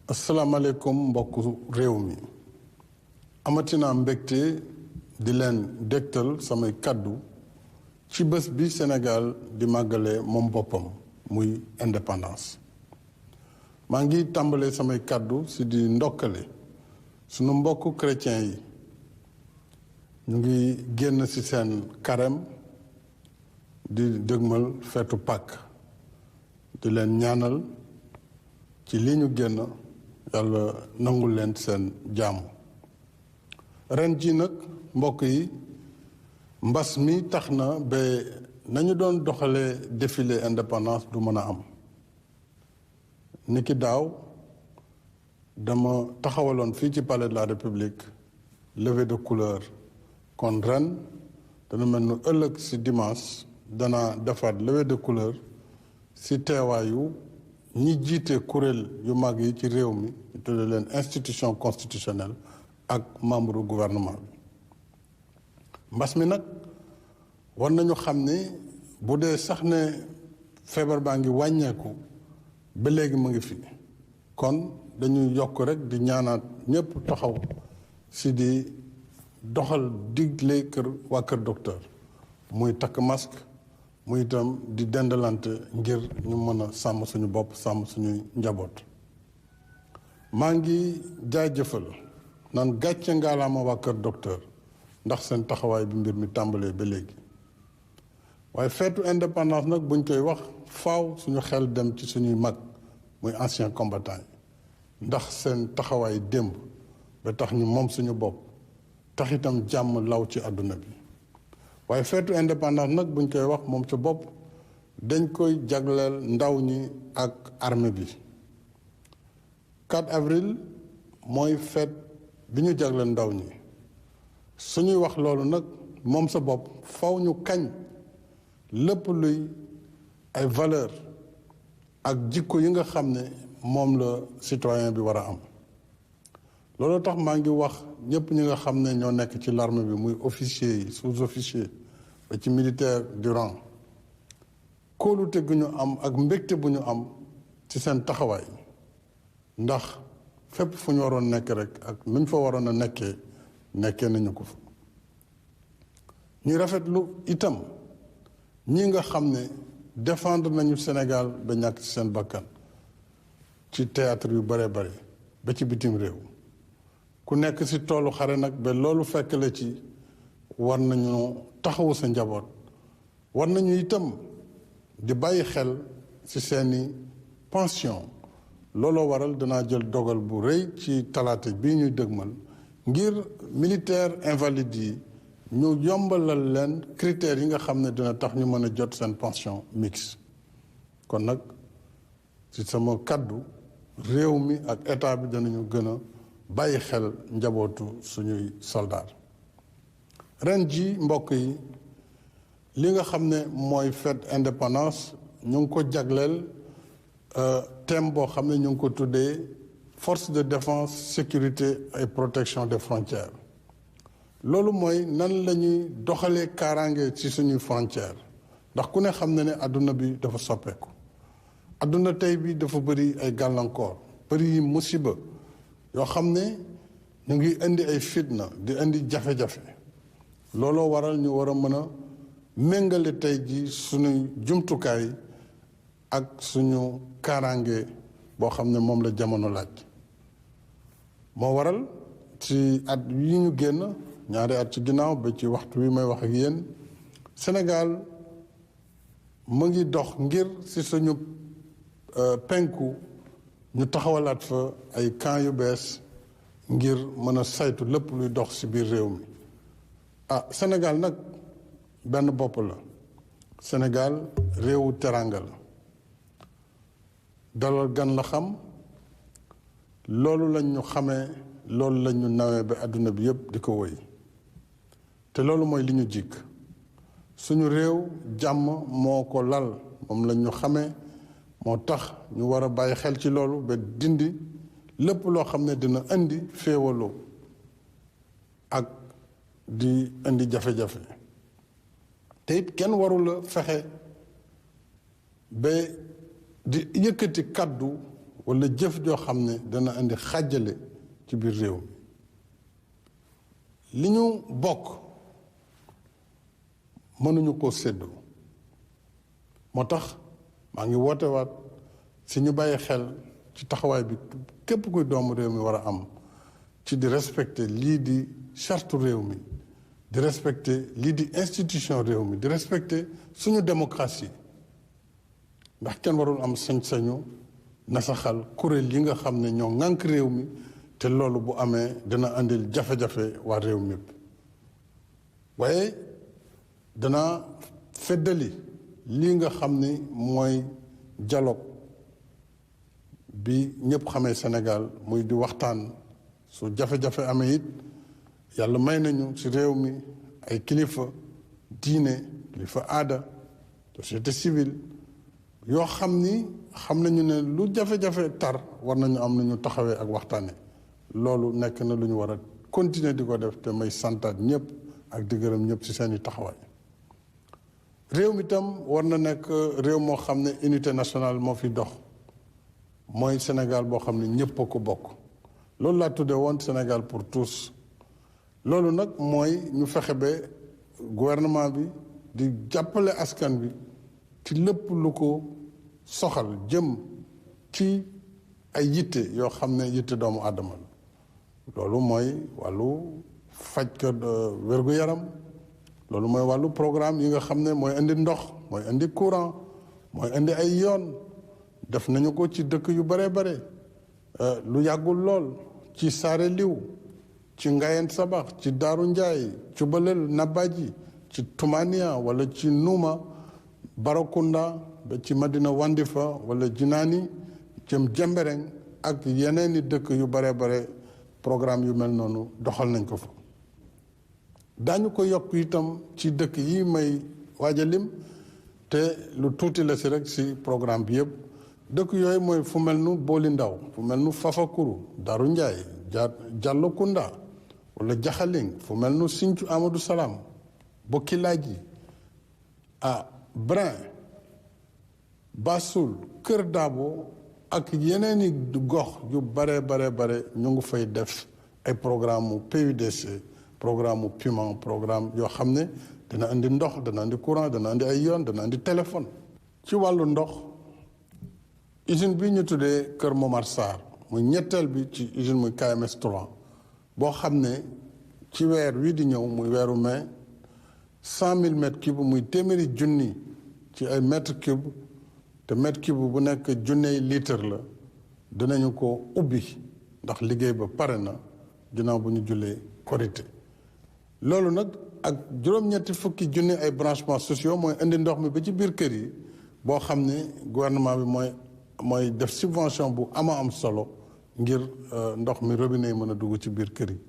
asalaamaaleykum mbokku réew mi amati naa mbégte di leen dégtal samay kàddu ci bés bi Sénégal di màggale moom boppam muy indépendance maa ngi tàmbalee samay kàddu si di ndokkale sunu mbokku chrétien yi ñu ngi génn ci seen carême di dëgmal feetu Pâques di leen ñaanal ci li ñu génn yàlla nangul leen seen jaamu ren ji nag mbokk yi mbas mi tax na ba nañu doon doxalee défilé indépendance du mën a am niki daaw dama taxawaloon fii ci palais de la République levée de couleur kon ren dana mel nu ëllëg ci dimanche dana defaat levée de couleur ci teewaayu ñi jiite kuréel yu mag yi ci réew mi ñu tudde leen institution constitutionnelle ak membre gouvernement bi mbas mi nag war nañu xam ni bu dee sax ne feebar baa ngi wàññeeku ba léegi mu ngi fi kon dañuy yokk rek di ñaanaat ñëpp taxaw si di doxal digle waa kër docteur muy takk masque muy itam di dendalante ngir ñu mën a sàmm suñu bopp sàmm suñuy njaboot maa ngi jaajëfal naan gàcce ngaalaama waa kër docteur ndax seen taxawaay bi mbir mi tàmbalee ba léegi waaye feetu indépendance nag buñ koy wax faaw suñu xel dem ci suñuy mag muy ancien combattant yi ndax seen taxawaay démb ba tax ñu moom suñu bopp tax itam jàmm law ci àdduna bi waaye feetu indépendance nag buñ koy wax moom ca bopp dañ koy jagleel ndaw ñi ak armée bi 4 avril mooy feet bi ñu jagleel ndaw ñi suñuy wax loolu nag moom sa bopp faw ñu kañ lépp luy ay valeur ak jikko yi nga xam ne moom la citoyen bi war a am loolu tax maa ngi wax ñëpp ñi nga xam ne ñoo nekk ci l'armée bi muy officier yi sous-officier ba ci militaire du rang kóolute gu ñu am ak mbégte bu ñu am ci seen taxawaay ndax fépp fu ñu waroon nekk rek ak nuñ fa waroon a nekkee nañu ko fa ñuy rafetlu itam ñi nga xam ne défendre nañu Sénégal ba ñàkk ci seen bakkan ci théâtre yu bare bare ba ci bitim réew ku nekk ci toolu xare nag ba loolu fekk la ci war nañu taxawu sa njaboot war nañu itam di bàyyi xel ci seeni pension looloo waral danaa jël dogal bu rëy ci talaata bii ñuy dëgmal ngir militaire invalide yi ñu yombalal leen critères yi nga xam ne dina tax ñu mën a jot seen pension mixte kon nag ci sama kàddu réew mi ak état bi danañu gën a bàyyi xel njabootu suñuy soldat ren ji mbokk yi li nga xam ne mooy fête indépendance ñu ngi ko jagleel thème boo xam ne ñu ngi ko tuddee force de défense sécurité et protection des frontières loolu mooy nan la ñuy doxalee kaaraange ci suñuy frontières ndax ku ne xam ne ne àdduna bi dafa soppeeku àdduna tey bi dafa bëri ay gàllankoor bëri musiba yoo xam ne ñu ngi indi ay fitna di indi jafe-jafe looloo waral ñu war a mën a méngale tey ji suñuy jumtukaay ak suñu kaaraange boo xam ne moom la jamono laaj moo waral ci at yi ñu génn ñaari at ci ginnaaw ba ci waxtu wi may wax ak yéen Sénégal mu ngi dox ngir ci suñu penku ñu taxawalaat fa ay camp yu bees ngir mën a saytu lépp luy dox ci biir réew mi Sénégal nag benn bopp la Sénégal réewu teranga la dalal gan la xam loolu lañ ñu xamee loolu lañ ñu nawee ba àdduna bi yépp di ko woy te loolu mooy li ñu jikk suñu réew jàmm moo ko lal moom lañ ñu xamee moo tax ñu war a bàyyi xel ci loolu ba dindi lépp loo xam ne dina indi féewaloo ak di indi jafe-jafe te it kenn warula fexe ba di yëkkati kàddu walla jëf joo xam ne dana indi xàjjale ci biir réew mi li ñu bokk mënuñu koo séddoo moo tax maa ngi woote waat si ñu bàyyi xel ci taxawaay bi képp kuy doomu réew mi war a am ci di respecter lii di charte réew mi di respecter lii di institution réew mi di respecter suñu démocratie ndax kenn warul am sañ-sañu nasaxal kuréel yi nga xam ne ñoo ŋànk réew mi te loolu bu amee dina andil jafe-jafe waa réew mi waaye dana feddali lii nga xam ni mooy dialogue bi ñëpp xamee Sénégal muy di waxtaan su jafe-jafe amee it yàlla may nañu ci réew mi ay kilifa diine kilifa aada société civile yoo xam ni xam nañu ne lu jafe-jafe tar war nañu am nañu taxawee ak waxtaane loolu nekk na lu ñu war a continuer di ko def te may santaat ñëpp ak di gërëm ñëpp ci seeni taxawaay réew mi tam war na nekk réew moo xam ne unité nationale moo fi dox mooy Sénégal boo xam ne ñëpp a ko bokk loolu laa tuddee woon Sénégal pour tous loolu nag mooy ñu fexe ba gouvernement bi di jàppale askan bi ci lépp lu ko soxal jëm ci ay yitte yoo xam ne yitte doomu aadama la loolu mooy wàllu faj ko wér-gu-yaram loolu mooy wàllu programme yi nga xam ne mooy indi ndox mooy indi courant mooy indi ay yoon def nañu ko ci dëkk yu bare bare lu yàggul lool ci Saare Liw ci Ngayeen Sabax ci Daaru Njaay ci Balel Nabaji ci Tumania wala ci Numa Barakunda ba ci Madina Wandifa wala Jinaani jëm Jembereng ak yeneeni dëkk yu bare bare programme yu mel noonu doxal nañ ko fa daañu ko yokk itam ci dëkk yi may waaj a lim te lu tuuti la si rek si programme bi yëpp dëkk yooyu mooy fu mel nu Booli Ndaw fu mel nu Fafakuru Daaru Njaay Jallo Kunda wala Jaxaling fu mel nu Sinthiou Amadou Salam Bokkilaaji Brin Bassoul Kër Dabo ak yeneeni gox yu bare ñu ngi fay def ay programme mu PUDC programme mu PUMA programme yoo xam ne dana indi ndox dana indi courant dana indi ay yoon dana indi téléphone ci wàllu ndox usine bi ñu tuddee Kër Momar Sarr muy ñetteel bi ci usine muy KMS 3 boo xam ne ci weer wii di ñëw muy weeru mai 100 000 mètres cubes muy téeméeri junni ci ay mètres cubes te mètre cube bu nekk junney litre la dinañu ko ubbi ndax liggéey ba pare na ginnaaw bu ñu jullee korité loolu nag ak juróom-ñetti fukki junni ay branchements sociaux mooy indi ndox mi ba ci biir kër yi boo xam ne gouvernement bi mooy def subvention bu am solo ngir ndox mi robinet yi mën a dugg ci biir kër yi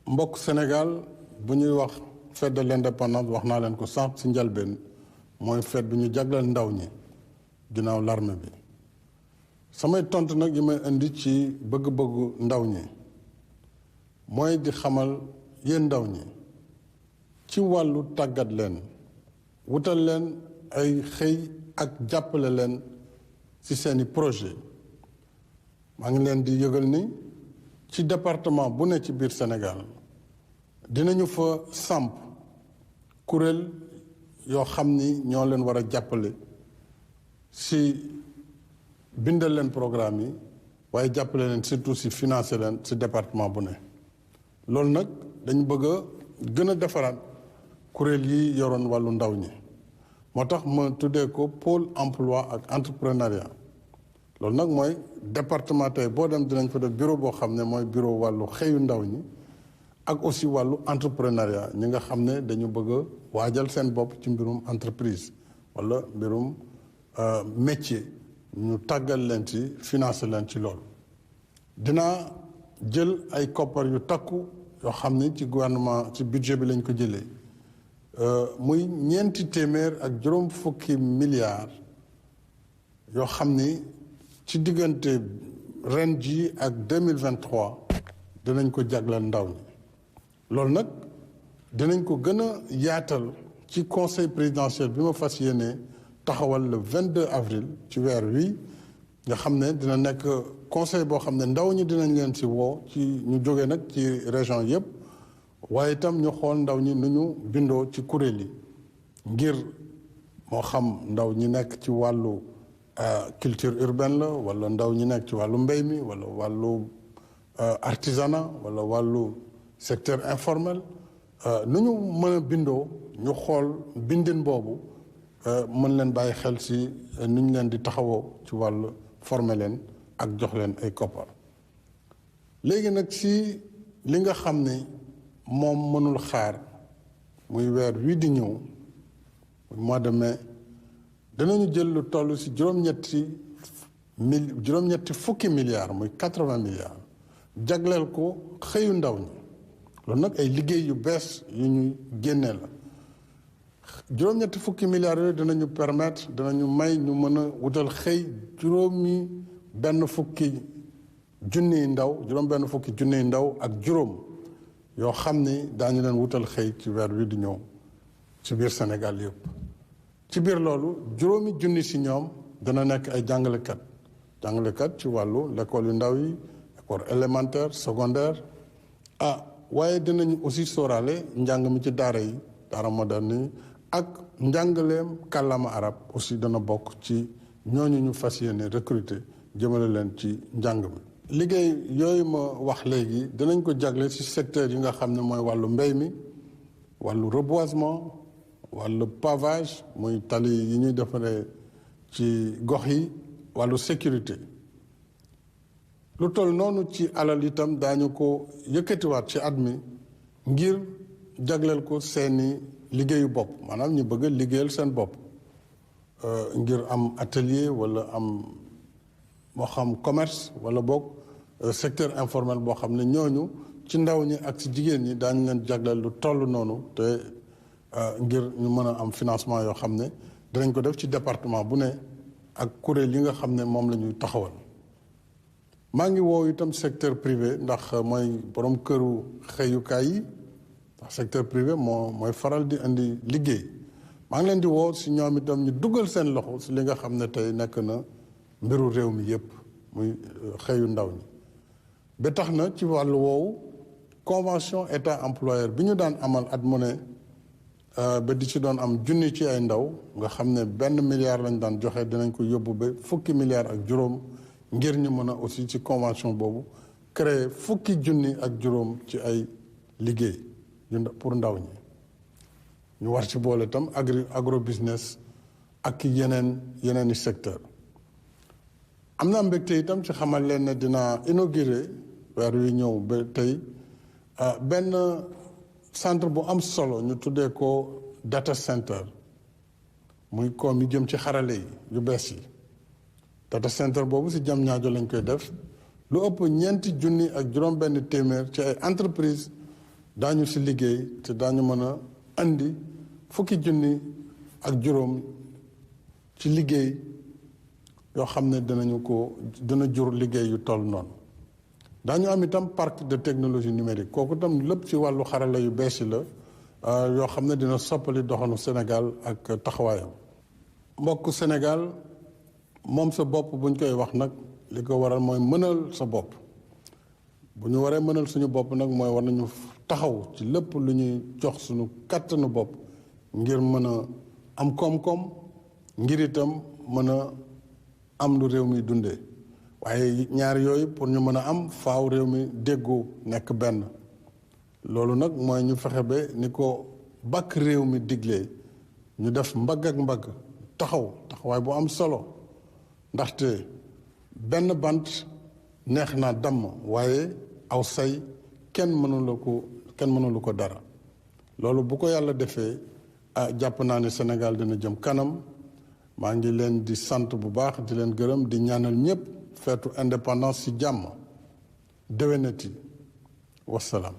mbokk Sénégal bu ñuy wax fête de l'indépendance wax naa leen ko sànq ci njalbeen mooy fête bi ñu jagleel ndaw ñi ginnaaw l'armée bi samay tontu nag yi may indi ci bëgg-bëggu ndaw ñi mooy di xamal yéen ndaw ñi ci wàllu tàggat leen wutal leen ay xëy ak jàppale leen ci seeni projet maa ngi leen di yëgal ni ci département bu ne ci biir Sénégal dinañu fa samp kuréel yoo xam ni ñoo leen war a jàppale si bindal leen programme yi waaye jàppale leen surtout si financer leen si département bu ne loolu nag dañu bëgg a gën a defaraat kuréel yi yoroon wàllu ndaw ñi moo tax ma tuddee ko pôle emploi ak entrepreneuriat loolu nag mooy département tey boo dem dinañ fa def bureau boo xam ne mooy bureau wàllu xëyu ndaw ñi ak aussi wàllu entrepreneuriat ñi nga xam ne dañu bëgg a waajal seen bopp ci mbirum entreprise wala mbirum métier ñu tàggal leen ci financer leen ci loolu dinaa jël ay koppar yu takku yoo xam ni ci gouvernement ci budget bi lañ ko jëlee muy 400 ak juróom fukki milliards yoo xam ni ci diggante ren ji ak 2023 dinañ ko jagleel ndaw ñi loolu nag dinañ ko gën a yaatal ci conseil présidentiel bi ma fas yéene taxawal le 22 avril ci weer wi nga xam ne dina nekk conseil boo xam ne ndaw ñi dinañ leen si woo ci ñu jógee nag ci région yëpp waaye itam ñu xool ndaw ñi nu ñu bindoo ci kuréel yi ngir moo xam ndaw ñi nekk ci wàllu culture urbaine la wala ndaw ñi nekk ci wàllu mbéy mi wala wàllu artisanat wala wàllu secteur informel nu ñu mën a bindoo ñu xool bindin boobu mën leen bàyyi xel si nu ñu leen di taxawoo ci wàllu former leen ak jox leen ay koppar léegi nag si li nga xam ne moom mënul xaar muy weer wii di ñëw muy mois de mai danañu jël lu toll si juróom-ñetti fukki milliards muy 80 milliards jagleel ko xëyu ndaw ñi loolu nag ay liggéey yu bees yu ñuy génnee la juróom-ñetti fukki milliards yooyu dinañu permettre dinañu may ñu mën a wutal xëy juróom-benn fukki junniy ndaw ak juróom yoo xam ni daañu leen wutal xëy ci weer wi di ñëw ci biir Sénégal yëpp ci biir loolu juróomi junni si ñoom dana nekk ay jàngalekat ci wàllu l'école yu ndaw yi école élémentaire secondaire waaye dinañu aussi sóoraale njàng mi ci daara yi daara moderne yi ak njàngaleem kàllaama arab aussi dana bokk ci ñooñu ñu fas yéene recruter jëmale leen ci njàng mi. liggéey yooyu ma wax léegi dinañ ko jagle ci secteur yi nga xam ne mooy wàllu mbéy mi wàllu reboisement wàllu pavage muy tali yi ñuy defaree ci gox yi wàllu sécurité lu toll noonu ci alal itam daañu ko yëkkatiwaat ci at mi ngir jagleel ko seeni liggéeyu bopp maanaam ñu bëgg a liggéeyal seen bopp ngir am atelier wala am moo xam commerce wala boog secteur informel boo xam ne ñooñu ci ndaw ñi ak ci jigéen ñi daañu leen jagleel lu toll noonu te ngir ñu mën a am financement yoo xam ne dinañ ko def ci département bu ne ak kuréel yi nga xam ne moom la ñuy taxawal. maa ngi woow itam secteur privé ndax mooy borom këru xëyukaay yi ndax secteur privé mooy faral di indi liggéey maa ngi leen di woo si ñoom itam ñu dugal seen loxo si li nga xam ne tey nekk na mbiru réew mi yépp muy xëyu ndaw ñi ba tax na ci wàllu woowu convention état employeur bi ñu daan amal at mu ne ba di ci doon am junni ci ay ndaw nga xam ne 1 milliard lañ daan joxe dinañ ko yóbbu ba fukki milliards ak juróom ngir ñu mën a aussi ci convention boobu créer fukki junni ak juróom ci ay liggéey pour ndaw ñi ñu war ci boole itam agro business ak yeneeni secteur am naa mbégte itam ci xamal leen ne dina inauguré weer wi ñëw ba tey benn centre bu am solo ñu tuddee ko data center muy koom yi jëm ci xarale yi yu bees yi data center boobu si Diamniadio lañ koy def lu ëpp 4 junni ak juróom-benn téeméer ci ay entreprise daañu si liggéey te daañu mën a andi fukki junni ak juróom ci liggéey yoo xam ne dina jur liggéey yu toll noonu daañu am itam parc de technologie numérique kooku itam lépp ci wàllu xarala yu bees yi la yoo xam ne dina soppali doxanu Sénégal ak taxawaayam mbokk Sénégal moom sa bopp buñ koy wax nag li ko waral mooy mënal sa bopp bu ñu waree mënal suñu bopp nag mooy war nañu taxaw ci lépp lu ñuy jox suñu kàttanu bopp ngir mën a am koom-koom ngir itam mën a am lu réew mi dundee waaye ñaar yooyu pour ñu mën a am faaw réew mi déggoo nekk benn loolu nag mooy ñu fexe ba ni ko bàkk réew mi diglee ñu def mbagg ak mbagg taxawaay bu am solo ndaxte benn bant neex naa damm waaye aw say kenn mënulu ko dara loolu bu ko yàlla defee jàpp naa ne Sénégal dina jëm kanam maa ngi leen di sant bu baax di leen gërëm di ñaanal ñëpp feetu indépendance ci jàmm déwénati wasalaam